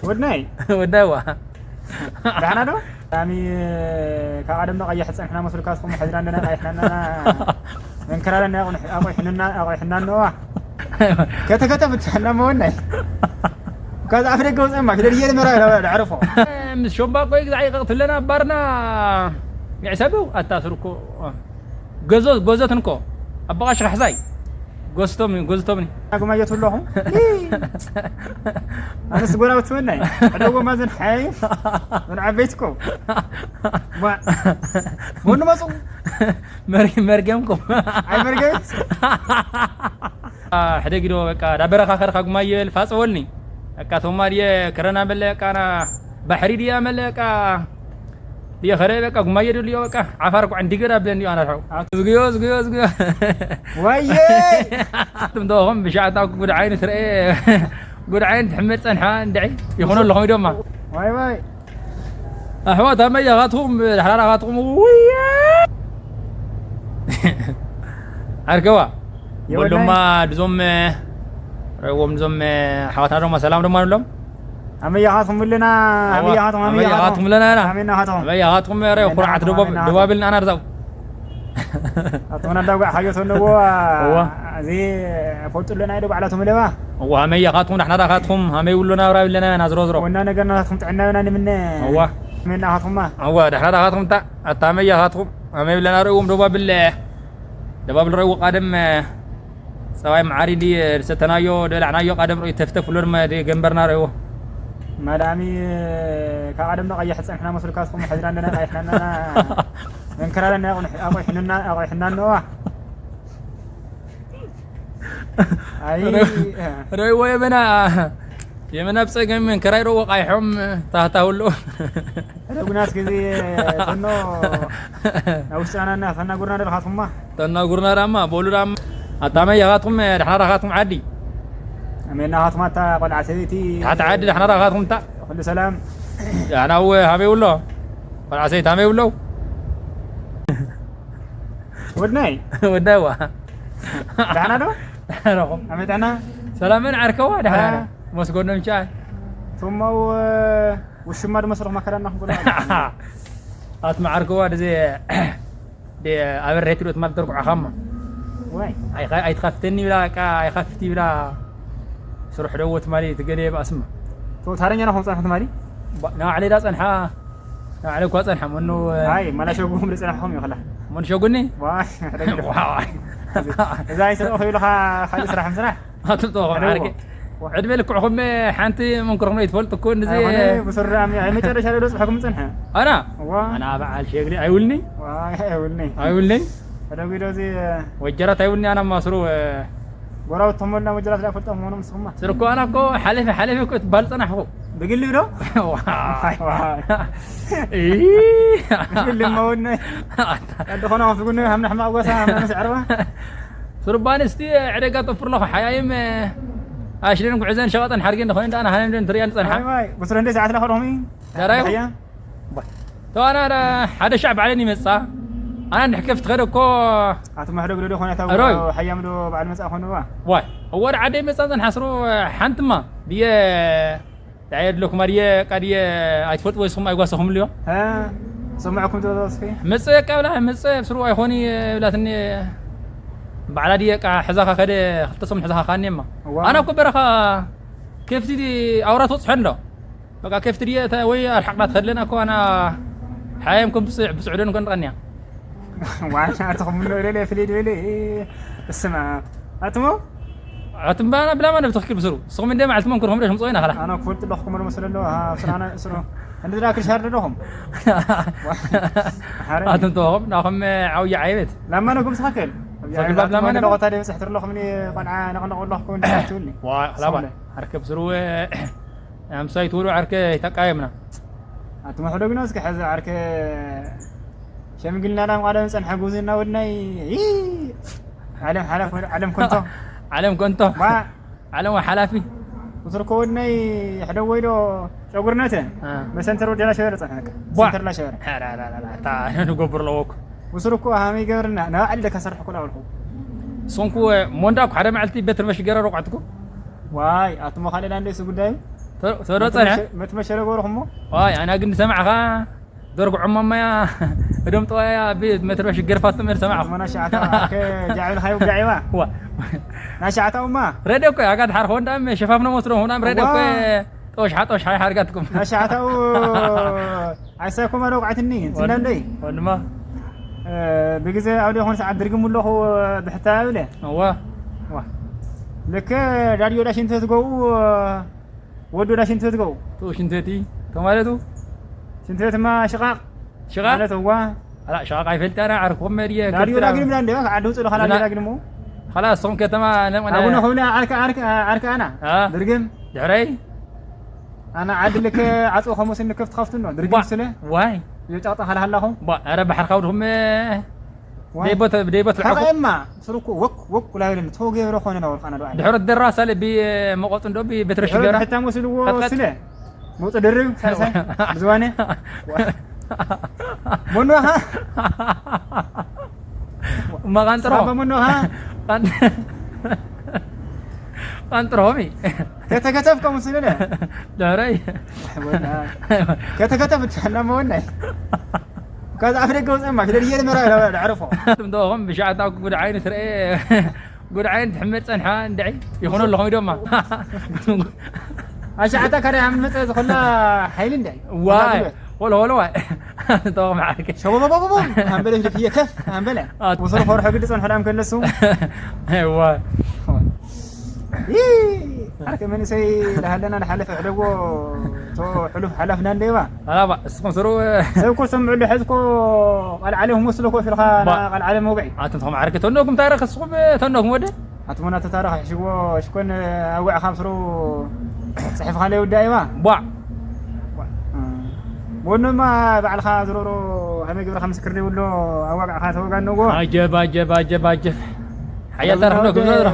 ወድናይ ወዳዋ ዳና ዶ ዳሚ ካብ ቀደም ቀይሕ ጸንሕና መስልካ ስኹም ሕዝና እንደና ቀይሕና እንደና መንከራለና ኣቑሕንና ኣቑሕና ነዋ። ከተከተ ብትሕና መወናይ ከዛ ኣፍ ደገ ወጸማ ክደር እየ መራ ዳዕረፎ ምስ ሾምባቆ ግዛዕ ይቐትለና ኣባርና ይዕሰበው ኣታስርኮ ገዞ ጎዘት እንኮ ኣባቓሽ ካሕሳይ ጎዝቶምኒ ጎዝቶምኒ ኣጉማየት ኣለኹም። ኣነስ ጎራው ትወናይ ዕደጎ ማዘን ሓይ ምን ዓበይትኮ ዋ ወንዱ መጹ መርገምኩም ኣይ መርገም ሕደ ጊዶ በቃ ዳበረኻ ከርኻ ጉማየ በል ፋጸወልኒ በቃ ቶማ ድየ ክረና መለ በቃ ና ባሕሪ ድያ መለ በቃ ድየ ኸረ በቃ ጉማየ ድልዮ በቃ ዓፋር ኳዕ እንዲገዳ ብለኒ ኣና ርሐው ዝግዮ ዝግዮ ዝግዮ ወየ ትምተኹም ብሻዕታ ጉድ ዓይኒ ትረኤ ጉድ ዓይኒ ትሕመድ ጸንሓ እንድዒ ይኾነ ኣለኹም ኢዶማ ዋይ ዋይ ኣሕዋት ኣመያኻትኩም ዳሕራራኻትኩም ውየ ዓርከዋ ወሎማ ድዞም ረዎም ዞም ኣሕዋትና ዶማ ሰላም ዶማ ንብሎም ኣመያኻትኩም ብልና ኣመያኻትኩም ኣመያኻትኩም ብለና ኢና ኣሜናኻትኩም ኣመያኻትኩም ረ ኩርዓት ደባብልና ኣና ርዛው ኣቶና ዳጓዕ ሓዮ ተነዎ እዋ። እዚ ፈልጡ ኣለና ኢዶ ባዕላቶም ለባ እዋ ኣመያኻትኩም ዳሕናራኻትኩም ኣመይ ውሎ ናብራ ብለና ኢና ዝሮ ዝሮ ወና ነገር ናትኩም ጥዕና ዮና ንምነ እዋ ኣሜናኻትኩማ እዋ ዳሕናራኻትኩም ታ ኣታ ኣመያኻትኩም ኣመይ ብለና ርእዎም ደባብል ደባብል ረእዎ ቃደም ጸባይ መዓሪ እንዲ ዝሰተናዮ ደላዕናዮ ቃደም ርእዩ ተፍተፍ ብሎ ድማ ገንበርና ረእዎ ማዳሚ ካብ ቀደም ቀይሕ ጸንሕና መስልካ ስኹም ሕዝና እንደና ቀይሕና እንደና መንከራለና ኣቑሕንና ኣቑሕና ነዋ ኣይ ረእዎ የመና የመና ብጸገም ከራይ ረእዎ ቃይሖም ታህታውሎ ረጉናት ግዜ ተኖ ናብ ውሽጥና ተናጉርና ደለኻትኩማ ተናጉርና ዳማ በሉ ዳማ ኣታመይ ያኻትኩም ዳሕና ዳኻትኩም ዓዲ ኣሜናኻትኩም ኣታ ቆልዓ ሰበይቲ ታሕቲ ዓዲ ዳሕና ዳኻትኩም ታ ኩሉ ሰላም ዳሕና እወ ሃበይ ውሎ ቆልዓ ሰበይቲ ሃበይ ውሎ ወድናይ ወዳዋ ዳሕና ዶ ረኹም ኣሜጣና ሰላምን ዓርከዋ ዳሕና መስጎኖም ቻ ቱማው ውሽማ ድመስለኹም ኣከዳና ክንጎዳ ኣትማ ዓርከዋ ድዜ ኣበሬት ዶ ትማል ተርኩዓኻ እሞ ወይ ኣይትኻፍተኒ ይብላ ቃ ኣይኻፍት ይብላ ስሩሕ ደዎ ትማሊ ትገደ የብኣስማ ቶ ታረኛ ናኹም ጸንሑ ትማሊ ንባዕለይ ዳ ጸንሓ ንባዕለይ እኳ ጸንሓ መኑ ኣይ ማላ ሸጉኹም ዝጸናሕኹም ይኽላ መኑ ሸጉኒ ዋይ እዛ ኣይሰጠኹ ይብልኻ ካልእ ስራሕ ምስራሕ ኣትምጠኹም ዓርገ ዕድመ ልክዕኹም ሓንቲ መንክርኹም ኣይትፈልጡ እኮ እንደዚ ኣይኮነ ብስራ ኣብ መጨረሻ ዶ ጽሕኩም ጽንሐ ኣና እዋ ኣና በዓል ሸግኒ ኣይውልኒ ዋይ ኣይውልኒ ኣይውልኒ ተደጉዶ እዚ ወጀራት ኣይውልኒ ኣና ማስሩ ጎራውቶም ሞላ ወጀራት ዳ ፈልጦም ሆኖም ስኹማ ስርኮ ኣና እኮ ሓለፊ ሓለፊ እኮ ትባል ጸናሕኹ ብግሊ ዶ ዋይ ዋይ ኢ ብግሊ መውነ ቀድኾና ፍጉነ ሃምና ሕማቅ ጎሳ ሃምና ምስ ዕርባ ሱርባን እስቲ ዕደጋ ጠፍር ለኹ ሓያይም ኣሽልን ጉዕዘን ሸቐጠን ሓርጌን ዝኾነ እንዳና ሃነን ደን ትሪያን ጸንሓ ዋይ ዋይ ብስረ እንደ ሰዓት ለኸ ዶሚ ዳራይ ሕያ ተዋና ሓደ ሻዕ ባዕለን ይመጻ ኣና እንድሕር ከፍ ትኸደ እኮ ኣቶ ማሕደግ ዶ ኾነ ታው ሮይ። ሓያም ዶ ባዕል መጻ ኾነ ዋ ዋይ እወ ዓደ ይመጻ ጸንሓ ስሩ ሓንትማ ድየ ዳየ ድለኩም ኣድየ ቃድየ ኣይትፈልጥ ወይ ስኹም ኣይጓሰኹም ልዮ ሰማዕኩም ተዛዝኪ መጸ ቀብላ መጸ ስሩ ኣይኾኒ ብላትኒ ባዕላ ድየ ቃ ሕዛኻ ከደ ክልተ ሰሙን ሕዛኻ ካኒ እማ እዋ። ኣነ እኮ በረኻ ከፍቲ ኣውራ ትወጽሖ እንዶ በቃ ከፍቲ ድየ እታ ወይ ኣርሓቕና ትኸድለና እኮ ኣና ሓያም ከም ብጽዕ ብጽዕደን እኮ ንቐንያ ዋና ኣትኹም ምን ወለለ ፍሊድ ወለ እስማ ኣትሞ ኣትምባና ብላማ ነብቲ ክክል ብስሩ ስኹም እንደ መዓልቲ መንክርኹም ደሽም ጾይና ኸላ ኣነ ክፈልጥ ኣለኹም ዶ መስለ ኣሎ ስራና ስሩ እንደ ዝዳ ክሻር ደለኹም ሓረ ኣትምተኹም ናኹም ዓውያ ዓይነት ላማ ነኩም ስኻከል ፈግባብ ላማ ነበር። ቆታ ደብጽሕ ትርለኹም ቆልዓ ነቕነቕ ኣለኹም እንደ ትብልኒ ዋ ላባ ኣርከብ ስሩ ኣምሳይ ትውሉ ዓርከ ይተቃየምና ኣቲ መሕደግና እስከ ሕዚ ዓርከ ሸምግልና ዳም ቃለም ጸንሐ ጉብዝና ወድናይ ኢ፣ ዓለም ሓላፍ ዓለም ኮንቶ ዓለም ኮንቶ ማ ዓለም ሓላፊ ቁስርኮ ወድናይ ሕደ ወይዶ ጨጉርነተ አ። መሰንተር ወደላ ሸበረ ጸንሐ ቧ። ሰንተር ላ ሸበረ ታ ንገብር ኣለዎ እኮ ቁስርኮ ሃመይ ገበርና ንባዕል ደካ ሰርሕ ኩላ ወልኩ ሶንኩ ሞንዳ እኮ ሓደ መዓልቲ ቤት ርበሽ ገረ ረቋዕትኩ ዋይ ኣቱሞ ካልእ ዳንደሱ ጉዳዩ ተሮ ጸንሐ መትመሸረ ገበርኹሞ ዋይ ኣና ግን ሰማዕኻ ደርጉ ዕማማያ እዶም ጠዋያ ቤት መትረሽ ገርፋት ትምህር ሰማዕኹ መናሻዕታ ጃዕብል ኻይ ውጋዒዋ ዋ ናሻዕታውማ ረደ እኮ ኣጋድ ሓርፎ እንዳም ሸፋፍኖ መስሎ ሁናም ረደ እኮ ዋ። ጦሽ ሓጦሽ ሓይ ሓርጋትኩም ናሻዕታው ኣይሳይኮም ኣለ ወቅዓትኒ እንትና እንደይ ወንድማ ብግዜ ኣብ ደኾን ሰዓት ድርግም ኣለኹ ብሕታ ብለ እዋ ልክ ዳድዮ ዳ ሽንት ትገቡ ወዶ ዳ ሽንት ትገቡ ቱ ሽንተቲ ተማለቱ ሽንት ቤትማ ሽቓቕ ሽቓ ማለት እዋ ኣላ ሽቓቕ ኣይፈልጥ ኣና ዓርኩም መድየ ዳድዮ ዳግልም ዳ እንደ ዓዲ ውፅእ ለኻላ ዳግልሞ خلاص ሶም ከተማ ኣቡነ ኹብለ ዓርካ ዓርካ ዓርካ ኣና አ ድርግም ድሕረይ ኣና ዓዲ ልክ ዓፅኡ ከሙስ ንከፍት ከፍት ነው ድርግም ስለ ዋይ የጫውጣ ካልሃላኹ ባ ኣረ ባሕርካ ውድኹም ደይቦት ደይቦት ልዓኹ ሓቐማ ስርኩ ወክ ወክ ላይልን ተው ገብረ ኾነ ነው ወልኻና ዶ ድሕረት ደራሳ ልቢ መቆጡ እንዶ ብትረሽ ገራ ሕታ መስልዎ ቀጥቀጥ። ስለ መውፅ ድርብ ሳልሳይ ብዝዋነ ሞኖኻ መቃንጥሮ ሳባ ሞኖኻ ቃንጥሮሚ ከተከተፍ ከምስልለ ድሕረይ ከተከተፍ ቻና መወናይ ከዛ ኣፍ ደገ ወፀማ ክደድየ ልመራ ዳዕረፎ ትምተኹም ብሻዕታ ጉድ ዓይኒ ትርአ ጉድ ዓይኒ ትሕመድ ፀንሓ እንድዒ ይኹኑ ኣለኹም ኢዶማ ኣሻዓታ ካደ ኣብ መፀ ዝኾላ ሓይሊ እንደ ዋይ ወለ ወለ ዋይ ተኹም ዓርከ ሸቦቦቦቦቦ ኣንበለ ህልፍየ ከፍ ኣንበለ ኣት- ወሰሩ ፈርሖ ግዲ ፀንሖ ዳም ከለሱ ዋይ ዓርከ መንእሰይ ለሃለና ለሓለፈ ሕደጎ ቶ ሕሉፍ ሓላፍና እንደይባ ኣላባ እስኹም ስሩ ሰብ ኮ ሰምዑ ለሐዝኮ ቃል ዓለም መስሎ ኮ ሽልኻ ባ- ቃል ዓለም መውግዒ ኣቱም ተኹም ዓርከ ተንዶኩም ታረክ እስኹም ተንዶኩም ወደ ኣትሞና ተታረኸ ሽጎ ሽኮን ኣዋዕ ካብ ስሩ ፅሕፍኻ ለይውዳእዋ ቧዕ ወኖማ ባዕልኻ ዝሮሮ ሃመ ግብርኻ ምስክር ዘይብሎ ኣዋጋዕኻ ተወጋነዎ ኣጀብ ኣጀብ ኣጀብ ኣጀብ ሓያል ታሪክ ነው ግብረ ዝራ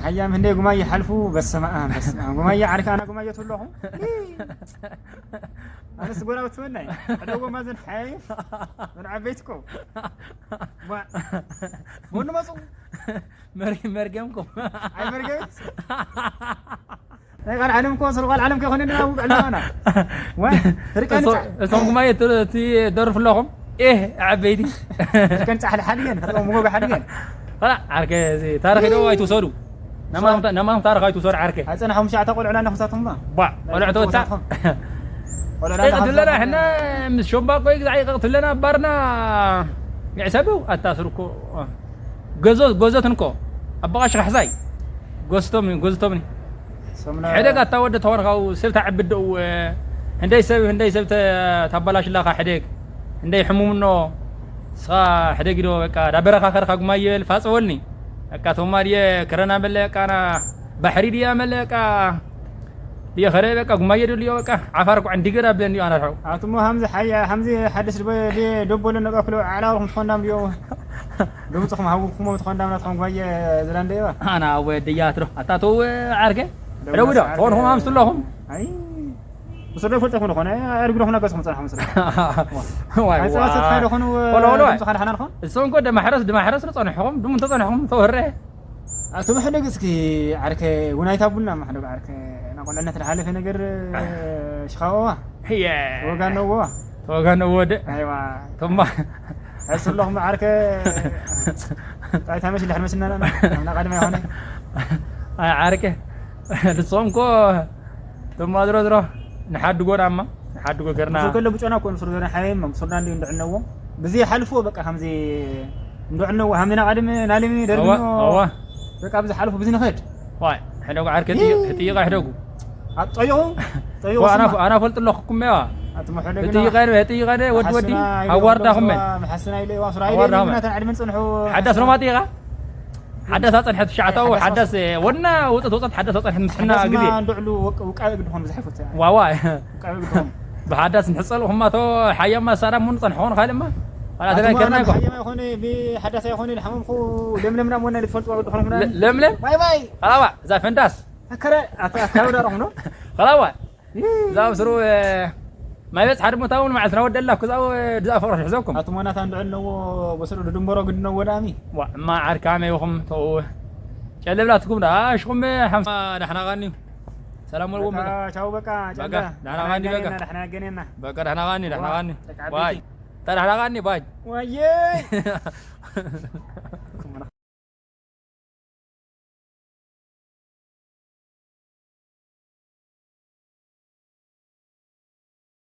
ሓያም ህንደ ጉማየ ሓልፉ በስመ ኣብ በስመ ኣብ ጉማየ ዓርካ ኣና ጉማየ ትብለኹ ኣነስ ጎራው ትወናይ ሕደጎ ማዘን ሓያይ ምን ዓበይትኮ ወኑ መፁ መርገምኩም ኣይመርገምት ናይ ቃል ዓለም ኮ ስሩ ቃል ዓለም ከይኮነ ና ውግዕ ኣለና ዋ ርቀን እሶም ጉማየ እቲ ደርፍ ኣለኹም ኤህ ዓበይቲ ርቀን ጻሕሊ ሓድገን ፈጥሮ ምጎግ ሓድገን ላ ዓርከ እዚ ታሪክ ዶ ኣይትውሰዱ ነማም ታሪክ ኣይትውሰዱ ዓርከ ኣጸናሖም ሻዕታ ቆልዑ ላና ክሳቶም ባ ባ ቆልዑ ተወታ ቆልዑ ላና ትብለና ሕና ምስ ሾምባቆ ግዛዕ ይቀቅ ትብለና ኣባርና ይዕሰቡ ኣታስርኮ ገዞ ጎዘት እንኮ ኣባቃሽ ካሕሳይ ጎዝቶምኒ ጎዝቶምኒ ሕደግ ኣታ ወደ ተኾንካው ሰብ ተዓብድ ደው እንደይ ሰብ እንደይ ሰብ ታባላሽላኻ ሕደግ እንደይ ሕሙምኖ ስኻ ሕደግ ዶ በቃ ዳበረኻ ከርካ ጉማየ በል ፋጸወልኒ በቃ ቶማ ድየ ክረና መለ በቃ ና ባሕሪ ድያ መለ በቃ ድየ ኸረ በቃ ጉማየ ደልዮ በቃ ዓፋር ኳ እንዲገዳ ብለኒ ኣና ርሐው ኣቱሞ ሃምዚ ሓያ ሃምዚ ሓደስ ደቦለ ነቃክሎ ዓላውርኩም ትኾንዳም ድዮ ድምፅኹም ሃውኩም ትኾንዳም ናትኩም ጉማየ ዝላንደየባ ኣና ወድያትሮ ኣታተው ዓርከ ረውዶ ትኾንኹም ኣምስለኹም ኣይ ብስሩ ይፈልጠኩም ዝኾነ ኣድግዶ ኩና ገጽኩም ጸናሕኩም ስለ ዋይ ኣይጸዋሰት ዋይ ሓደ ኾኑ ወላ ወላ ዋይ ድምፅኻ ንሓና ንኾን እሶም ኮ ደማሕረስ ድማሕረስ ንጸንሕኹም ድሙ እንተጸንሕኹም ተወረ ኣቶ መሕደግ እስኪ ዓርከ ውናይታ ቡና መሕደግ ዓርከ ናቆልዕነት ዝሓለፈ ነገር ሽኻወዋ የ ወጋ ነዎ ተወጋነ ወደ ኣይዋ ቶማ ሕስለኹም ዓርከ ጣይታ መሽ ድሕር መስና ናና ናቀድማ ይኾነ ኣይ ዓርከ ንሶም ኮ ቶማ ዝሮ ዝሮ ንሓድጎ ናማ ንሓድጎ ገርና ሱር ከሎ ብጮና ኮን ሱር ዘና ሓይም ሱርና እንዲ እንድዕነዎ ብዚ ሓልፎ በቃ ከምዚ እንድዕነዎ ሃምና ቀድም ናልሚ ኣዋ ደርግኖ ኣዋ በቃ ብዚ ሓልፎ ብዚ ንኸድ ዋይ ሕደጉ ዓርከ ጥይቑ ሕደጉ ኣጠይቑ ጠይቑ ኣና ፈልጥ ኣለኹኩም ያ ኣቲ መሐደግ እቲ ይቀደ እቲ ይቀደ ወዲ ወዲ ኣዋርዳኹም መሐስና ኢለ ዋስራ ኣዋርዳኹም። ኢለ ዕድመን ጽንሑ ሓዳስ ሮማት ኢኻ ሓዳስ ኣጸንሐት ሻዕታው ሓዳስ ወና ውጥት ውጥት ሓዳስ ኣጸንሐት ምስና ግዜ እንደዕሉ ውቃ ግድኾን ብዝሓፈት ዋዋ ውቃ ግድኾን ብሓዳስ ንሕጸል ኹማቶ ሓያማ ሳራ ሙን ጸንሖን ካልማ ኣላ ተራ ከርና ይኮ ይኾነ ብሓዳስ ይኾነ ሓመምኩ ለምለምና ሞና ልትፈልጡ ግድኾን ለምለም ባይ ባይ ኸላዋ እዛ ፈንዳስ ኣከረ ኣታ ካውዳ ረኹም ነው ኸላዋ እዛ ስሩ ማይ በጽ ሓደ ሞታውን ማለት ነው ወደላ ኩዛው ድዛ ፈረሽ ሕዘኩም ኣቲ ሞናታ እንድዕል ነዎ ወሰዱ ድንበሮ ግድ ነው ወዳሚ ዋ እማ ዓርካ መይኹም ተው የለ ብላትኩም ደኣ ሽኹም ሓምሳ ደሕና ቓኒ። ሰላም ወልዎም በቃ። ቻው በቃ በቃ ጨንዳ ደሕና ቓኒ በቃ። ደሕና ገኔና በቃ ደሕና ቓኒ ደሕና ቓኒ። ተቃበልቲ። ባይ። ታ ደሕና ቓኒ ባይ። ወየ